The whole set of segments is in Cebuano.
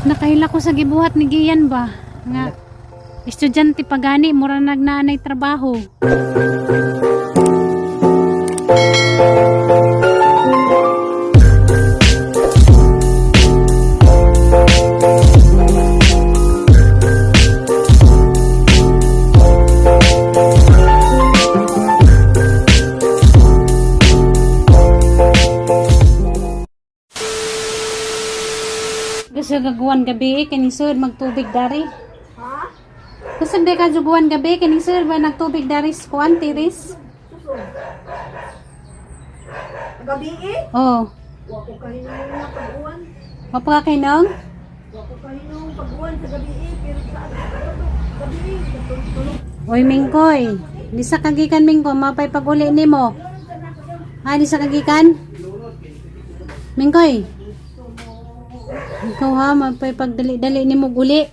Nakaila ko sa gibuhat ni Gian ba? Nga estudyante pa gani mura nagnaanay trabaho. Gusto gagawan gabi eh, kining sud magtubig dari. Ha? Gusto di ka juguan gabi kining sud ba nagtubig dari sa kuan tiris. Suso. Gabi eh? Oh, Wa ko kahinong na pag-uwan. mapakakinong? Wa ko kahinong pag-uwan sa gabi eh. Pero sa gabi eh. Tulog. Oy Mingkoy, di sa kagikan Mingko, mapay pag-uli nimo. Ha, di sa kagikan? Mingkoy. Ikaw ha, mapay pagdali-dali nimo guli.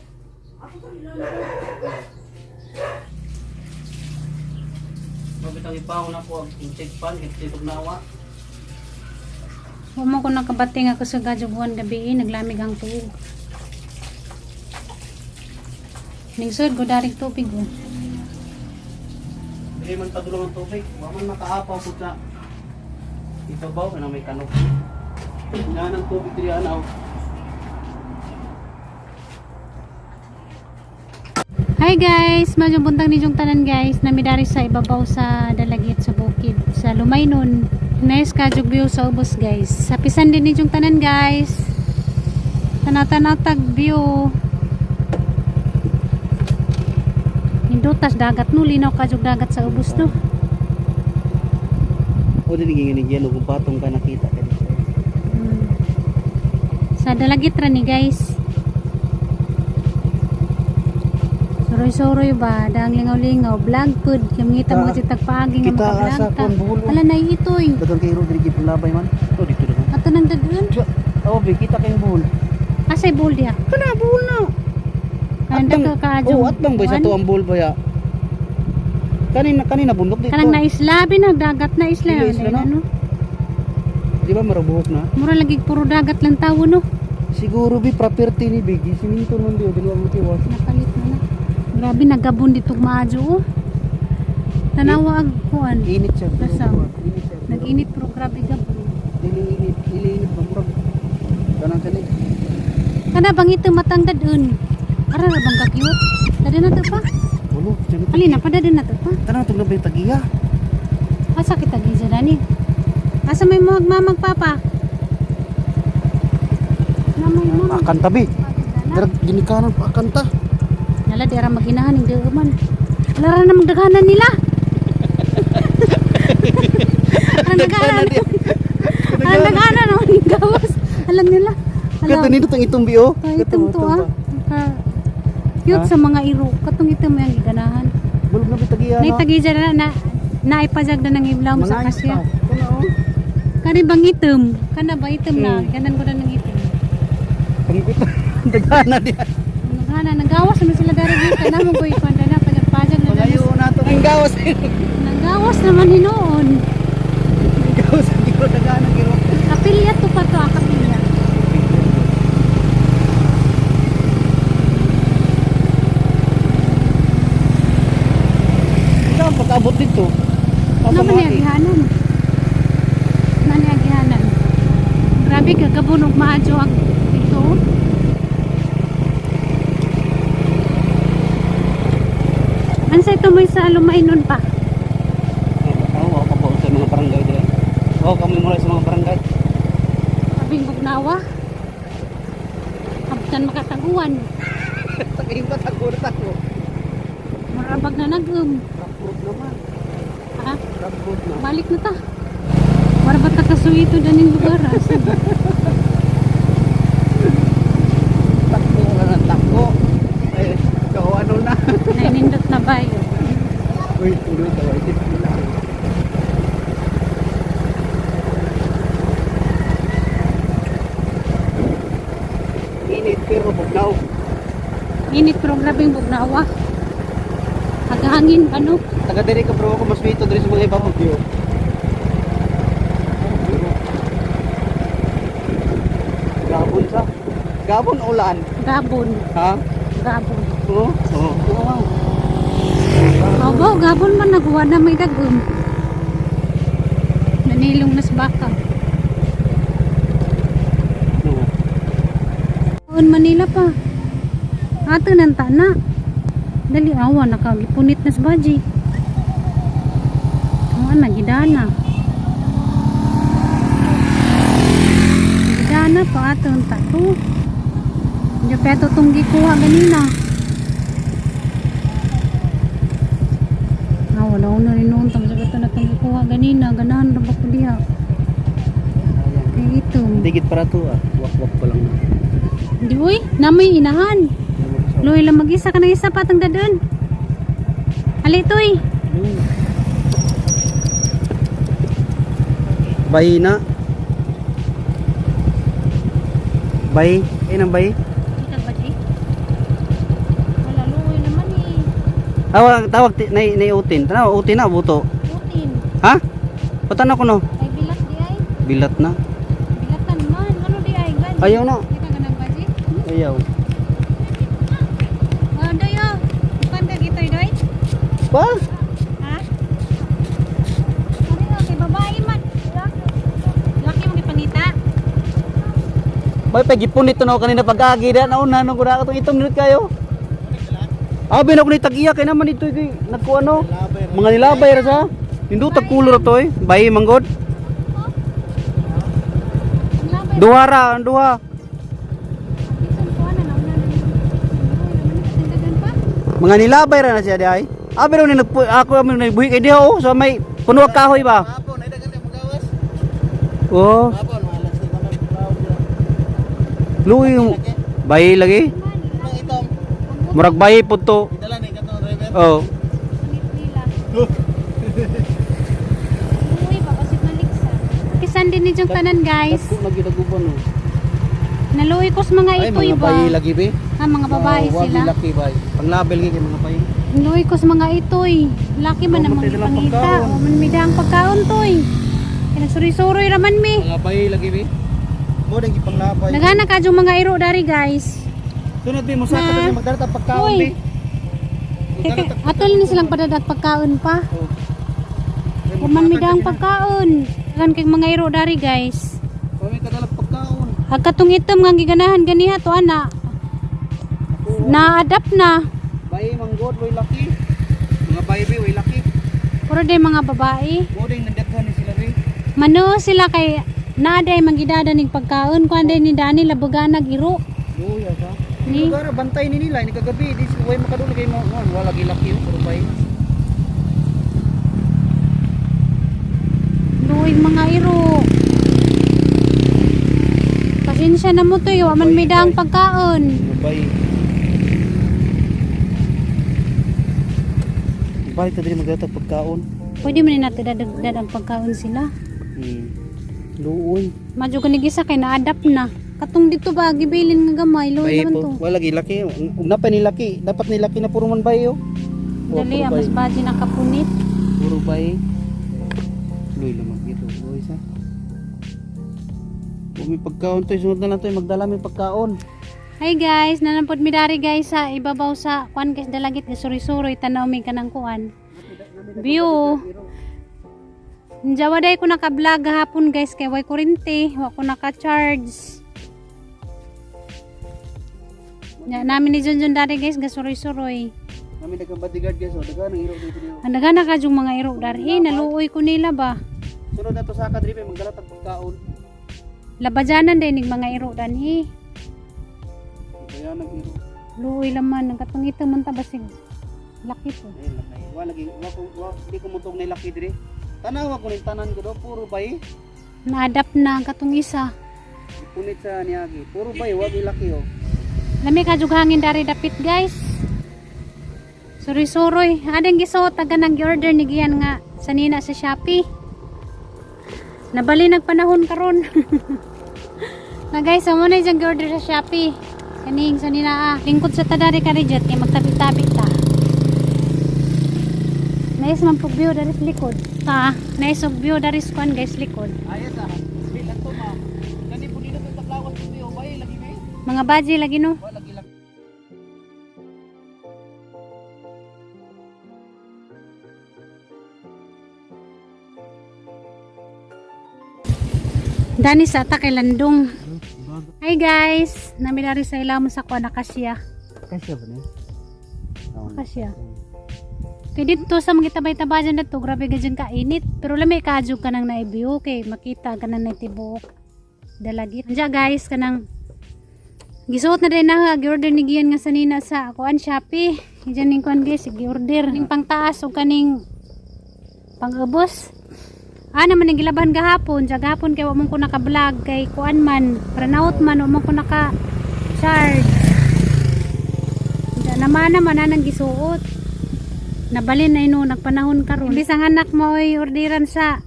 Mabitang ipaw na ko ang intake pan, kay nawa. Huwag mo ko nakabati nga sa gajuguan gabi eh, naglamig ang tuog. Ningsod, gudaring tubig oh. Dili man padulong ang tubig, wa man makaapaw pud sa ibabaw kana may kanop. Nga ng tubig diri anaw. Hi guys! Madyong buntag ni Jong tanan guys. Namidari sa ibabaw sa Dalagit sa bukid sa Lumaynon. Nice ka jug view sa ubos guys. Sa pisan din ni Jong tanan guys. Tanatanatag view. Hindutas dagat no, linaw ka jug dagat sa ubos no. O dili ngini yelo kung patong ka nakita ka dito. Sa Dalagit ra ni guys. Suroy-suroy ba, dang lingaw-lingaw, vlog pud, kamita mo kasi tagpaagi nga Kita makablog asa ta. kuan buhol. Ala na itoy. Dadon kay ro diri gipulabay man. O dito dito. Ato nang dadun. Oh, be kita kay buhol. Asay buhol diha. Kana buhol na. Kanang ka kaadyo. Oh, atbang ba sa to ang buhol ba ya? Kanina kanina bundok dito. Kanang naisla bi na dagat na isla. Dili, isla na. Ano? Di ba marabuhok na? Mura lagi puro dagat lang tawo no. Siguro bi property ni Biggie siminto nun di dili mo tiwas. Nakalit na na. Grabe nagabon dito maadyo oh. Tanawa ag kuan. Init siya. pero Basta. Init siya. pero Nag-init pero grabe gabon. Dili init, dili init ba murag. Kanang kani. Kana bang ito matang dadun? Ara ra bang ka-cute? Dali na to pa. Ulo, tiyan ito. Alin na pa dadun na to pa. Tanaw tugna ba yung tagiya? Asa kita gisa dani? Asa may mga mamag papa? Na may mama. Akanta bi. Darag ginikanan pa akanta. Nala di ra maginahan ning man. Wala ra na magdaghanan nila. Ang daghanan. Ang daghanan ang gawas. Alam nila. Kato Alam. nindot ang itong bi oh. Ito itom to ah. Cute sa mga iro. Katong itom yang giganahan. Bulog na bi tagiya Nay tagija na na naipajag na ng iblawm sa kasya. Kana oh. Kani bang itom? Kana ba itom na? Ganan ko na ng itom. Panggut. Dagana diya. Nagana nagawas naman sila dari dito. Namo ko ikuan na pajag-pajag na. Pangayo na to. Ang gawas. Nagawas naman hinuon. Ang gawas ang giro dagana giro. Kapilya to pa to, ah, kapilya. Saan pag-abot dito? Ano man yung agihanan? Ano yung agihanan? Grabe kagabon og maadyo ang ito. Ansa ito may sa Lumainon pa? Oo, ako po sa mga barangay dito. Oo, kami mula sa mga barangay. Abing bugnawa. Abtan makataguan. Tagayin ba tago tako? Murabag na nag-um. Rough naman. Ha? Rough road na. Balik na ta. Wala ba ta kasuito daning lugar? Ah? Takbo ka ng takbo. Eh, ikaw ano na. Nainindot na ba yun? Uy, tuloy tawa. Isip nila. Init pero bugnaw. Init pero grabing bugnawa. Haghangin ano? Taga diri ka bro ako mas dito diri sa mga ibabaw. Gabon sa. Gabon ulan. Gabon. Ha? Gabon. Oo. Oo. Wow. Obo, gabon man nagwa na may dagom. Nanilong nas baka. Oo. On Manila pa. Ato nang tana. Dali awa nakagipunit na sa baji. Awa na gidana. Gidana pa ato ang tato. Diyo peto tong gikuha ganina. Awa na una rin noon tang sagot na tong gikuha ganina. Ganahan ra ba ko diha? Kay ito. Digit para to ah. Wak-wak pa lang na. Di uy, namoy inahan. Luy lang mag-isa ka na isa patang dadun. Ali toy. Bay na. Bay. Eh nang bay. Ikaw ba di? Wala luoy naman eh. Ah, wala tawag ti, nay nay utin. Tanaw utin na buto. Putin. Ha? Patan ako no. Ay bilat di ay. Bilat na. Bilatan man. Ano di ay? Gani. Ayaw na. Di ka ganang ba di? Ayaw. Oh, doy oh. Kuan ka gitoy doy? Pa? Ha? Ano yun? Kay babae man. Laki mo gipangita. Bay pa gipunit to na ako kanina pag-agi da nauna nung kuna katong itom minute kayo. Abi na ko ni tag-iya kay naman ito kay nagkuano. Mga nilabay ra sa. Nindot tag kulor to eh. Bay manggod. Ang labay. Duha ra, ang duha. Itong kuan na nauna na. Luoy naman ni katong dagan pa. Mga nilabay ra na siya di ay. Abi raw ni nagpu ako ami nagbuhi kay diha oh sa may puno og kahoy ba. Hapon, ay dagan magawas. Oh, Hapon, mga alas na naman tawag dira. luoy bay lagi. Ang itom, Murag bay pud to. gidala ni katong driver. Oh. Punit nila. Uy, baka si Maliksa. Pisan din ni yung tanan, guys. Lagi daguban oh. Naluoy ko sa mga Ay itoy mga ba? bay lagi be. Ah, mga babae sila. Laki bay. Panglabel gyud kay mga bay. Naluoy ko sa mga itoy. Laki man ang Oh, mga matay silang pangita. pagkaon. O man mida ang pagkaon toy. Kaya nagsuroy-suroy raman mi. Mga bay lagi be. Mo dang gipanglabay. Nagana ka yung mga iro dari, guys. Sunod be mo sa Na- ka magdala ta pagkaon Uy. be. Teka, atol ni silang padadag pagkaon pa. Oh. Human mida ang pagkaon. Dagan kay mga iro dari, guys. Kami kadala pagkaon. Agkatong itom nga giganahan ganiha to ana. Na-adapt na. Bay manggod way laki. Mga bay be way laki. Puro day mga babae. Mo dang nandaghan ni sila be. Mano sila kay naaday mangidada ning pagkaon kuan day ni Dani labuganag iro. Luya ka. Ni Lugar bantay ni nila ni kagabi di way makadulog kay mo wala lagi laki oh, puro bay. luoy mga iro. Pasensya na mo to, wa man may daang pagkaon. Bay. Balik ta diri magdala tag pagkaon. Pwede man ni nato dadagdag ang pagkaon sila. Luoy. Madyo ganig isa kay na-adapt na. Katong dito ba gibilin nga gamay, luoy Bay naman po. to. Wala lagi laki. Ug napa ni laki, dapat ni laki na puro man bay oh. Oh, Dali, puro ah, bay. mas baji nakapunit. Puro bay. Luoy lamang ito. Luoy sa. Kung may pagkaon to, sunod na lang to, magdala may pagkaon. Hi guys, nanampod mi dari guys sa ibabaw sa kuan guys dalagit gisuroy-suroy tanaw mi kanang kuan. View. Njawa day ko naka-vlog hapon guys kay way kurente, wa ko naka-charge. Ya, namin ni Junjun dari guys gasuroy-suroy. Kami daghang bodyguard guys, oh, daghan ang iro dito dito. Ang nagana ka yung mga iro dari, naluoy ko nila ba. Sunod na to sa kadribe magdala tag pagkaon. Labajanan din ning mga iro danhi. Kaya nang iro. Luoy laman ang katong ito man ta basig laki po. Ayun laki. Wa lagi wa ko wa di ko mutog ni laki diri. Tanawa ko ning tanan ko do puro bay. Na-adapt na ang katong isa. Punit sa niagi. Puro bay wa gi laki oh. Lami ka jug hangin dari dapit guys. Suroy-suroy. Adeng gisuot taga nang order ni Gian nga sanina sa Shopee. Nabali nagpanahon karon. Na guys, amo na diyang order sa Shopee. Kaning sanina ah. Lingkod sa tadari ka reject kay magtabi-tabi ta. Nice man pug view dari sa likod. Ta, nice og view dari sa kuan guys likod. Ayos ah. Bilang to ma. Kani po dito sa taglawas ko bay lagi bay. Mga baji lagi no. Dani sa ta kay Landong. Hi guys, namilari sa ilamo sa kuan akasya. Kasya ba ni? Akasya. Kay dito sa mga tabay-taba dyan na to, grabe ka dyan kainit. Pero lami kaadyo ka nang naibiyo kay makita ka nang naitibuok. Dalagit. Andiya guys, kanang gisuot na din na gi-order ni Gian nga sanina sa kuan Shopee. Diyan ning kuan guys, gi-order ning pangtaas o kaning pang-ubos. Ah, naman ang gilaban gahapon, diya gahapon kay wa man ko naka-vlog kay kuan man, pranout man wa man ko naka charge. Diya naman naman na nang gisuot. Nabalin na ino nagpanahon karon. Imbis ang anak mo ay orderan sa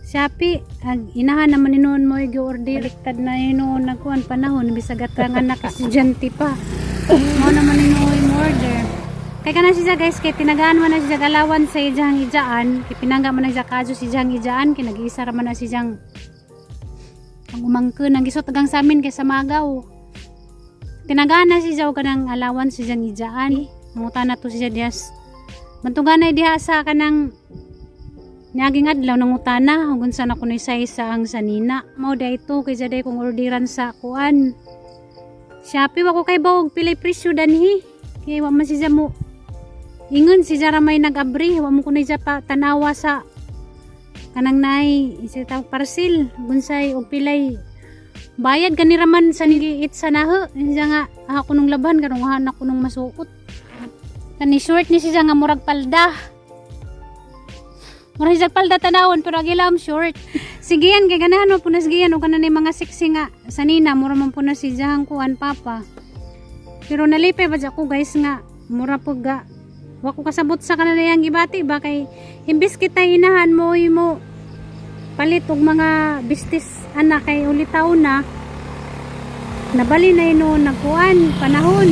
Shopee, ag inahan naman inuon mo ay gi-order. Baliktad na ino nagkuan panahon bisag ang anak estudyante pa. Mo naman inuoy mo order. Kay kana siya guys, kay tinagaan man na siya galawan sa ijang ijaan, kay pinangga man na siya kadyo si ijang ijaan, kay nag-iisa ra man na si ijang ang umangkon ang gisot agang sa amin kay sa magaw. Tinagaan na siya og kanang alawan si ijang ijaan. Nangutan na to siya diyas. Bantugan na diha sa kanang niaging adlaw nangutana ug unsa na kunoy size sa ang sanina. Mao day to kay jaday kong orderan sa kuan. Shopee wa ko kay bawog pilay presyo danhi. Kay wa man siya mo ingon si Jara may nag-abri wa mo kunoy siya pa tanawa sa kanang nay isa tawag parcel gunsay og pilay bayad kanira man sa nigiit sa naho siya nga ako nung laban karong anak ko nung masuot kani short ni siya nga murag palda. Murag siya palda tanawon pero agilam short. Sige yan kay ganahan mo punas giyan og kanan mga sexy nga sanina mura man punas si jahang kuan papa. Pero nalipay ba ko guys nga mura pug ga wa ko kasabot sa kanang gibati ba kay imbis kita inahan mo oy mo palit og mga bistis anak kay ulitaw na nabali na ino nagkuan panahon.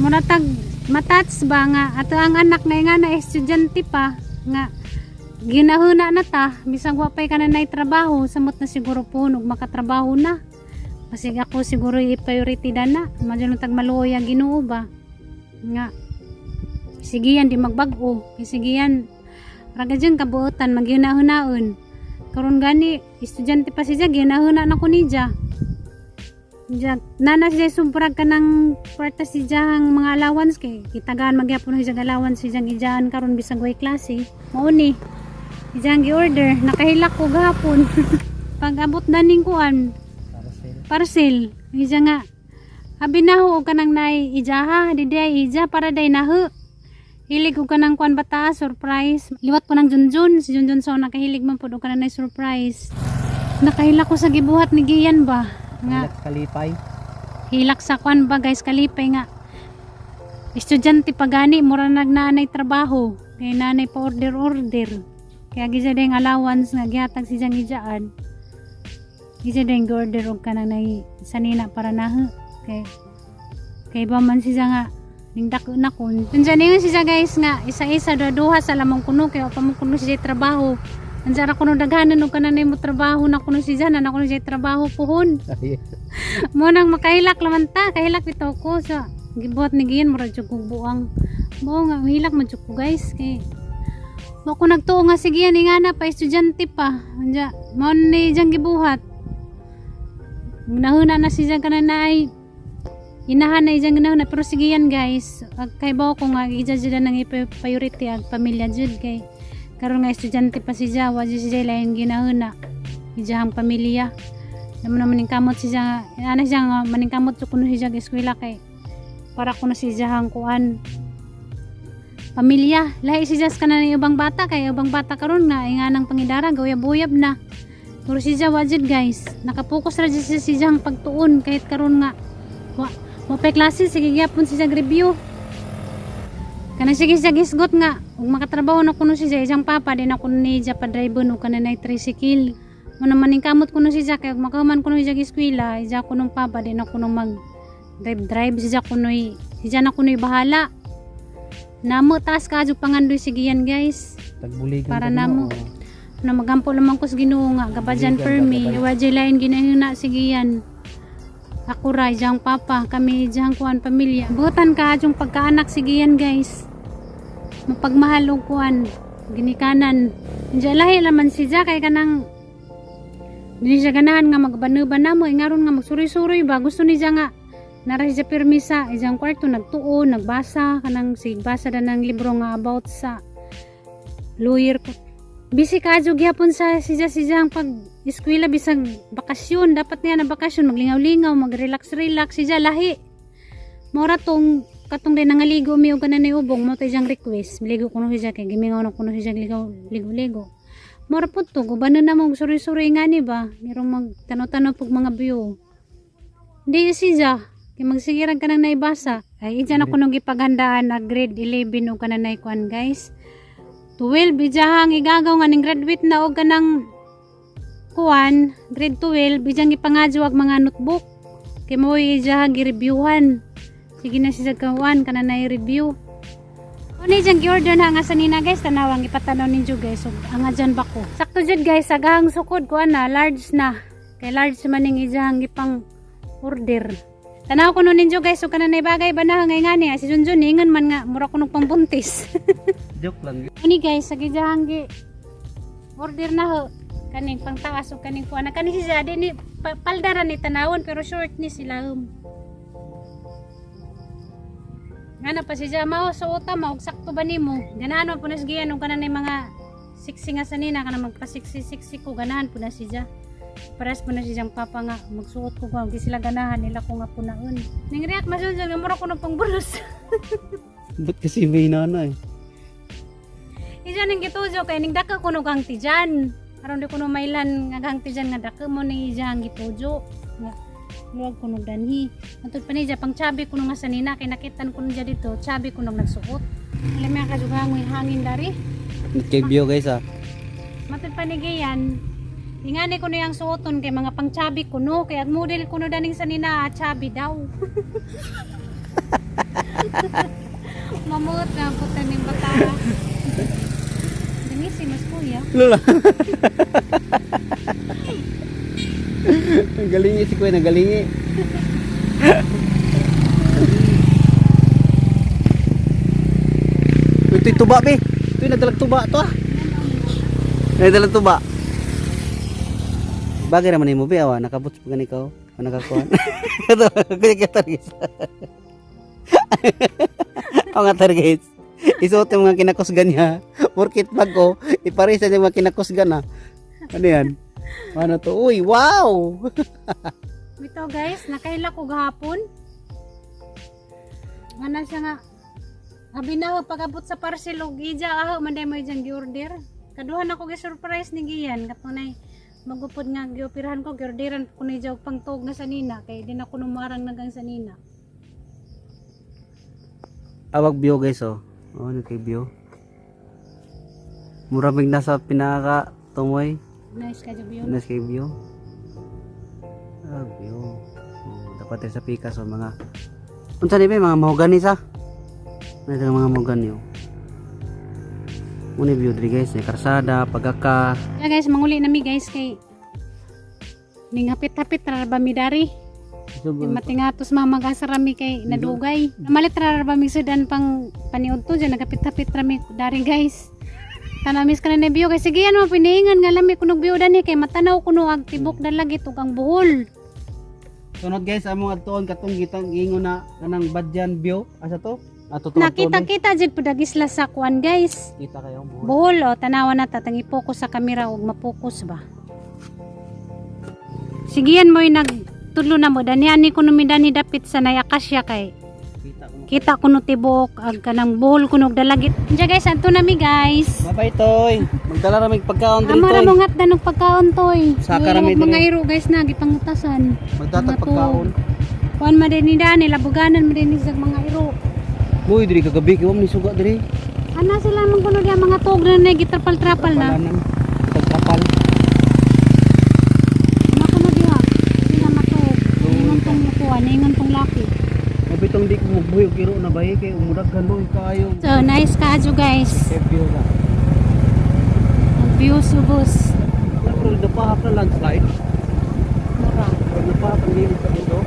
Mura tag matats ba nga ato ang anak nga na estudyante pa nga ginahuna na ta bisag wa pay kananay trabaho samot na siguro po og makatrabaho na kasi ako siguro i-priority na madyo tag maluoy ang Ginoo ba nga sige yan di magbag-o kay sige yan raga dyan kabuotan magyunahunaon karon gani estudyante pa siya ginahuna na ko niya. Diya, nana siya sumprag ka ng kwarta si Jahang mga allowance kay kitagaan magyapon siya allowance si Jang ijaan karon bisag way klase. Mao ni. Ijang gi-order nakahilak ko gahapon. Pag abot na ning kuan parcel. Ija nga abi na ho og kanang nay ijaha di day ija para day naho. Hilig og kanang kuan bata surprise. Liwat po ng Junjun si Junjun sa nakahilig man pud og kanang nay surprise. Nakahilak ko sa gibuhat ni Gian ba nga Kalipay. hilak sa kwan ba guys kalipay nga estudyante pa gani mura nagnanay trabaho kay nanay pa order order kaya gisa ding allowance nga gihatag si jang ijaan gisa ding order og kanang nay sanina para naho kay kay ba man siya nga ning dako na kun unsa ningon siya guys nga isa-isa duha duha sa lamang kuno kay wa pa mo kuno siya trabaho. Unsa ra kuno daghanan og kananay mo trabaho na kuno siya na kuno siya trabaho puhon mo nang makahilak laman ta kahilak bitaw ko sa gibuhat ni Gian murag jud kog buang mo nga hilak man jud ko guys kay wa ko nagtuo nga sige yan nga na pa estudyante pa anja mao ni diyang gibuhat nahuna na siya kananay inahan na ijang ginahuna pero sige yan guys ag kay bawo ko nga ija jud nang priority ang pamilya jud kay karon nga estudyante pa si wa jud siya lain ginahuna ijahang pamilya naman naman maningkamot siya ana siya nga maningkamot sa kuno siya eskwela kay para kuno siya hang kuan pamilya lahi siya sa kanan ubang bata kay ubang bata karon nga inganang pangidara gawya-buyab na pero siya wajid guys nakapokus ra jud siya siya ang pagtuon kahit karon nga wa wa pay klase sige gyapon siya review kanang sige siya gisgot nga ug makatrabaho na kuno siya isang papa di na kuno ni siya pa-drive og kananay tricycle mo naman ning kamot kuno siya kay ug makahuman kuno siya eskwela ija kunong papa di na kuno mag drive drive siya kunoy siya na kunoy bahala namo taas ka jud pangandoy sige yan guys. Tagbuligan Para ka namo. no. Na magampo lamang ko sa Ginoo nga gabajan Gikan, permi. gabajan. Wa jay lain ginahuna sige yan. Ako ra ijang papa, kami ijang kuan pamilya. Butan ka yung pagkaanak sige yan, guys. Mapagmahal og kuan ginikanan. Diya lahi laman si Ja kay kanang dili siya ganahan nga magbanuban na mo, ingaron nga magsuroy-suroy ba, gusto ni siya nga nara siya pirmi sa isang kwarto nagtuo, nagbasa kanang sigbasa da ng libro nga about sa lawyer ko. Busy ka jud gyapon sa siya siya ang pag eskwela bisag bakasyon, dapat niya na bakasyon maglingaw-lingaw, magrelax-relax siya lahi. Mora tong katong day nangaligo mi og kanang ubong mo tay siyang request. Ligo kuno siya kay gimingaw na kuno siya ligaw ligo-ligo. Mora pud to gubanon na mo suri-suri nga ni ba. Merong magtano-tano pug mga view. Hindi siya kay magsigirag ka nang naibasa. Ay ija na kuno gipaghandaan na grade 11 og kananay kuan, guys. 12 ijahang igagaw nga ning graduate na og kanang kuan grade 12 bijang gipangadyo og mga notebook kay mo'y ijahang gi-reviewhan. Sige na siya kawan kana na i-review. Ano dyan gi-order na nga sa nina, guys, tanawang ipatanaw ninyo, guys, ug ang adyan ba ko. Sakto jud, guys, agahang sukod ko ana large na. Kay large man ning ijahang gipang order. Tanaw ko nun ninyo, guys, ug kana na bagay ba na ngay ngani si Junjun ingon man nga mura kuno pangbuntis. Joke lang. Ani guys, sa gijahang gi order na ho kaning pangtaas ug kaning kuan na kani si Jade ni palda ra ni tanawon pero short ni sila. Nga na pa si Jama so uta mo og sakto ba nimo? Ganahan mo po na siya og kanan mga siksi nga sanina kana magpa siksi siksi ko, ganahan po na siya. Pares po na siya papa nga magsuot ko kung di sila ganahan nila ko nga punaon. Ning react masunod nga mura ko ng pangbulos. Ba't kasi may nana eh? Iyan ning gitujo kay ning dako kuno kang tijan. Aron di kuno mailan nga kang tijan nga dako mo ning iya ang gitujo. Nga luwag kuno danhi. Matud pa niya pang chabi kuno nga sanina kay nakitan kuno niya dito, chabi kuno nagsuot. Alam mo kajugangoy hangin dari. Kay view, guys, ah. Matud pa ni Gian. Ingani kuno yang suoton kay mga pang chabi kuno kay ang model kuno daning sanina ah, chabi daw. Mamut na puta ning bata. Dingisi mas kuya. Lola. Ang galingi si Kuya, nagalingi. Ito'y tuba, be. Ito'y nagdalag tuba to ah. Nagdalag tuba. Bagay naman mo, be, awa. Nakabot pa gani ka, oh. O, nakakuha. Ito, kuya kita, guys. O nga, tar, guys. Isuot yung mga kinakusgan niya. Porkit bago, iparisa niya yung mga kinakusgan, ah. Ano yan? Ano to? Uy, wow! Bitaw guys, nakaila ko gahapon. Ana siya nga. Abi na ho, pag-abot sa parcel og ija aho man day mo ijang gi-order. Kaduhan ako gi-surprise ni Gian katunay magupod nga gioperahan ko, giorderan ko ni og pangtog nga sanina kay di na ko numarang nagang sanina. Awag view, guys, oh. Oh, ano kay view? Mura mig nasa pinaka tumoy. Nice ka jud yun. Nice kay view. Ah, view. Oh, dapat rin sa pikas oh, mga unsa ni ba mga mahogani sa? May mga mahogani oh. Muna view diri, guys, may karsada, pagaka. Yeah, guys, manguli na mi, guys, kay ning hapit-hapit ra ba mi dari. So, Di matingatos mamagasa rami kay nadugay. Namalit ra ba mi sudan pang paniud to dyan, nagapit-hapit rami dari, guys. Tanamis ka na na biyo kay sige ano piniingan nga lami kunog biyo dani kay matanaw kuno ang tibok dalagit ug ang buhol. Sunod, guys, among adtuon katong gitang giingon na kanang Badyan view. Asa to? Ato to. Nakita-kita jud pud ang isla sa kuan, guys. Kita kayo buhol. Buhol o tanawa na ta tang i-focus sa kamera ug mapokus ba. Sige yan mo'y nagtulo na mo dani ani kuno mi dani dapit sa nay akasya kay Kita ko. kita kuno tibok ag kanang buhol kuno og dalagit. Diya guys, anto na mi, guys. Bye-bye, Toy. Magdala ra mig pagkaon diri, Amo ra Toy. mo ngatdan og pagkaon, toy. Saka ra mi Mga diri. iro, guys, na gipangutasan. Magdatag Mga to. pagkaon. Kuan man din ni dani labuganan man din ni sa mga iro. Uy, diri kagabi kay ni suga diri. Ana sila man kuno diya mga tog na na gitrapal-trapal na. Palanan. Pagkapal. Ana kuno diha. Sila matog. Ingon tong kuan, ingon tong laki. Mabitong di ko magbuhi og iro na bayi kay umurag ganoy kayo. So nice kaadyo, guys. Kay view ra. Ang Views ubos. Pero napahak na landslide. Mura. Pero napahak ang gilid sa dito.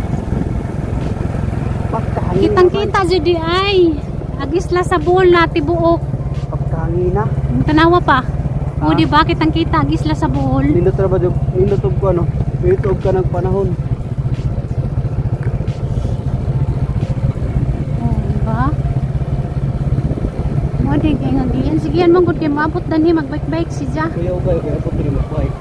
Pagkahangin. Kitang-kita jud di ay. Ag isla sa Bohol na tibuok. Pagkahangin na. Tanawa pa. O Ah. di ba kitang-kita ag isla sa Bohol. Nindot ra ba jud? Nindot og ko ano? Nindot og ka ng panahon. Oh, di ba? Mo di kay nga giyan. Sige yan mong gud kay moabot danhi magbike-bike si Ja. Kuya Ubay, kaya po diri magbike.